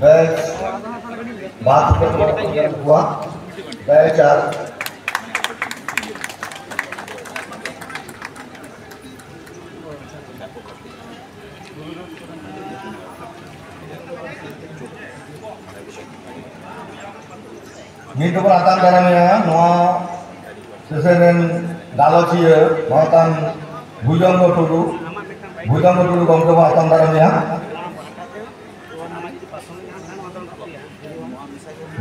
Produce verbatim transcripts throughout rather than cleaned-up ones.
ᱵᱮᱪ ᱵᱟᱨ ᱠᱚ ᱠᱚᱣᱟ᱾ ᱵᱮᱪ ᱟᱨ ᱱᱤᱛ ᱫᱚᱵᱚᱱ ᱟᱛᱟᱝ ᱫᱟᱨᱟᱢᱮᱭᱟ ᱱᱚᱣᱟ ᱥᱮᱥᱮᱱ ᱨᱮᱱ ᱜᱟᱞᱚᱪᱤᱭᱟᱹ ᱢᱟᱱᱚᱛᱟᱱ ᱵᱷᱩᱡᱚᱝᱜᱚ ᱴᱩᱰᱩ᱾ ᱵᱷᱩᱡᱚᱝᱜᱚ ᱴᱩᱰᱩ ᱜᱚᱢᱠᱮ ᱵᱚᱱ ᱟᱛᱟᱝ ᱫᱟᱨᱟᱢᱮᱭᱟ᱾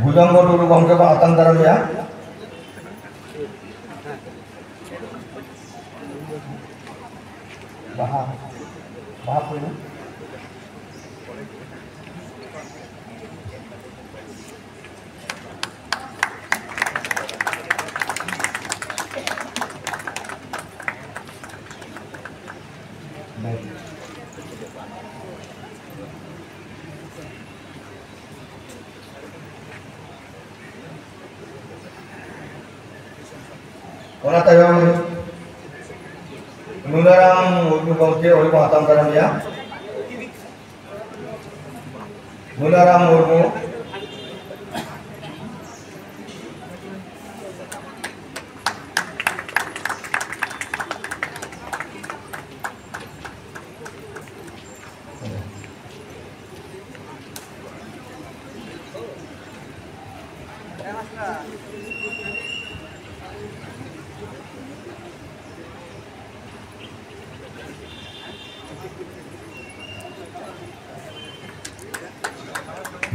ᱵᱷᱩᱡᱚᱝᱜᱚ ᱴᱩᱰᱩ ᱜᱚᱢᱠᱮ ᱵᱚᱱ ᱟᱛᱟᱝ ᱫᱟᱨᱟᱢᱮᱭᱟ᱾ ᱵᱟᱦᱟ, ᱵᱟᱦᱟ ᱯᱩᱭᱞᱩ᱾ ᱚᱱᱟ ᱛᱟᱭᱚᱢ ᱱᱩᱱᱟᱨᱟᱢ ᱢᱩᱨᱢᱩ ᱜᱚᱢᱠᱮ ᱚᱸᱰᱮ ᱠᱚ ᱟᱛᱟᱝ ᱫᱟᱨᱟᱢᱮᱭᱟ᱾ ᱱᱩᱱᱟᱨᱟᱢ ᱢᱩᱨᱢᱩ᱾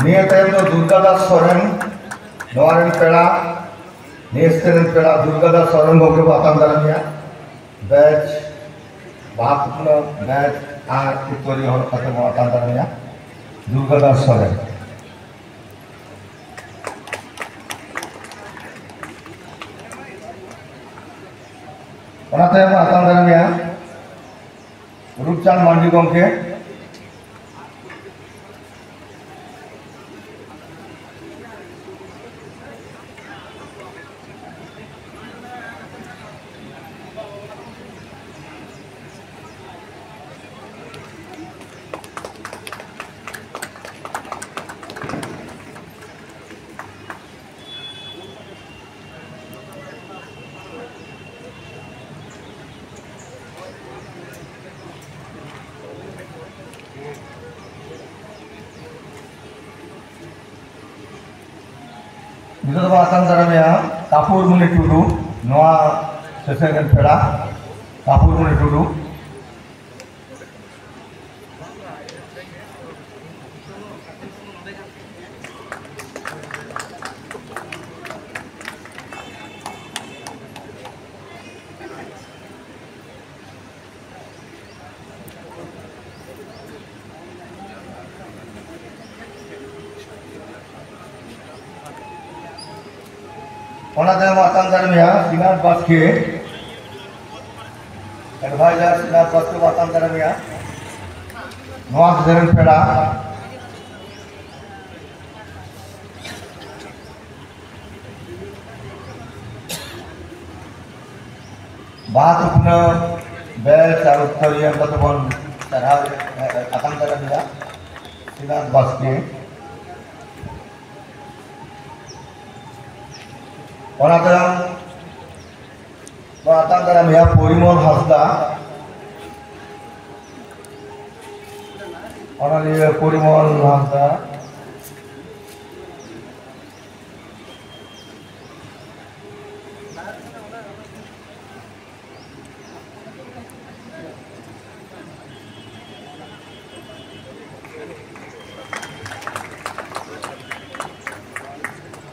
ᱱᱤᱭᱟᱹ ᱛᱟᱭᱚᱢ ᱫᱚ ᱫᱩᱨᱜᱟ ᱫᱟᱥ ᱥᱚᱨᱮᱱ, ᱱᱚᱣᱟ ᱨᱮᱱ ᱯᱮᱲᱟ, ᱱᱤᱭᱟᱹ ᱥᱮᱨᱮᱧ ᱯᱮᱲᱟ ᱫᱩᱨᱜᱟ ᱫᱟᱥ ᱥᱚᱨᱮᱱ ᱜᱚᱢᱠᱮ ᱵᱚ ᱟᱛᱟᱝ ᱫᱟᱨᱟᱢᱮᱭᱟ᱾ ᱵᱮᱪ, ᱵᱟᱦᱟ ᱠᱩᱴᱱᱟᱹ ᱵᱮᱪ ᱟᱨ ᱩᱛᱛᱚᱨᱤᱭᱟᱹ ᱦᱚᱨᱚᱜ ᱠᱟᱛᱮ ᱵᱚ ᱟᱛᱟᱝ ᱫᱟᱨᱟᱢᱮᱭᱟ ᱫᱩᱨᱜᱟ ᱫᱟᱥ ᱥᱚᱨᱮᱱ᱾ ᱚᱱᱟ ᱛᱟᱭᱚᱢ ᱵᱚ ᱟᱛᱟᱝ ᱫᱟᱨᱟᱢᱮᱭᱟ ᱨᱩᱯᱪᱟᱸᱫᱽ ᱢᱟᱱᱰᱤ ᱜᱚᱢᱠᱮ᱾ ᱱᱤᱛᱚᱜ ᱫᱚᱵᱚᱱ ᱟᱛᱟᱝ ᱫᱟᱨᱟᱢᱮᱭᱟ ᱛᱟᱯᱩᱨ ᱢᱩᱱᱤ ᱴᱩᱰᱩ, ᱱᱚᱣᱟ ᱥᱮᱥᱮᱱ ᱨᱮᱱ ᱯᱮᱲᱟ ᱛᱟᱯᱩᱨ ᱢᱩᱱᱤ ᱴᱩᱰᱩ᱾ ᱚᱱᱟ ᱛᱟᱭᱚᱢ ᱟᱛᱟᱝ ᱫᱟᱨᱟᱢᱮᱭᱟ ᱥᱤᱱᱟᱛ ᱵᱟᱥᱠᱮ, ᱮᱰᱵᱷᱟᱭᱡᱟᱨ ᱥᱤᱱᱟᱛ ᱵᱟᱥᱠᱮ ᱵᱚ ᱟᱛᱟᱝ ᱫᱟᱨᱟᱢᱮᱭᱟ᱾ ᱱᱚᱣᱟ ᱥᱮᱨᱮᱧ ᱯᱮᱲᱟ ᱵᱟᱦᱟ ᱛᱩᱯᱱᱟᱹ ᱵᱮᱞ ᱪᱟᱨᱩ ᱛᱟᱹᱨᱤ ᱮᱢ ᱠᱟᱛᱮ ᱵᱚᱱ ᱥᱟᱨᱦᱟᱣ, ᱮ, ᱮ, ᱟᱛᱟᱝ ᱫᱟᱨᱟᱢᱮᱭᱟ ᱥᱤᱱᱟᱛ ᱵᱟᱥᱠᱮ᱾ ᱚᱱᱟ ᱛᱟᱭᱚᱢ ᱵᱚᱱ ᱟᱛᱟᱝ ᱫᱟᱨᱟᱢᱮᱭᱟ ᱯᱚᱨᱤᱢᱚᱞ ᱦᱟᱸᱥᱫᱟ, ᱚᱱᱚᱞᱤᱭᱟᱹ ᱯᱚᱨᱤᱢᱚᱞ ᱦᱟᱸᱥᱫᱟ᱾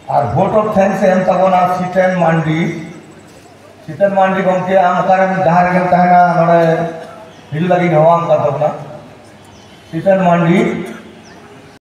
ᱟᱨ vote of thanks ᱮ ᱮᱢ ᱛᱟᱵᱚᱱᱟ ᱥᱤᱛᱮᱱ ᱢᱟᱱᱰᱤ᱾ ᱥᱤᱛᱮᱱ ᱢᱟᱱᱰᱤ ᱜᱚᱢᱠᱮ, ᱟᱢ ᱚᱠᱟᱨᱮᱢ, ᱡᱟᱦᱟᱸ ᱨᱮᱜᱮᱢ ᱛᱟᱦᱮᱱᱟ, ᱱᱚᱰᱮ ᱦᱤᱡᱩᱜ ᱞᱟᱹᱜᱤᱫ ᱦᱚᱦᱚᱣᱟᱢ ᱠᱟᱱ ᱛᱟᱵᱚᱱᱟ᱾ ᱥᱤᱛᱮᱱ ᱢᱟᱱᱰᱤ᱾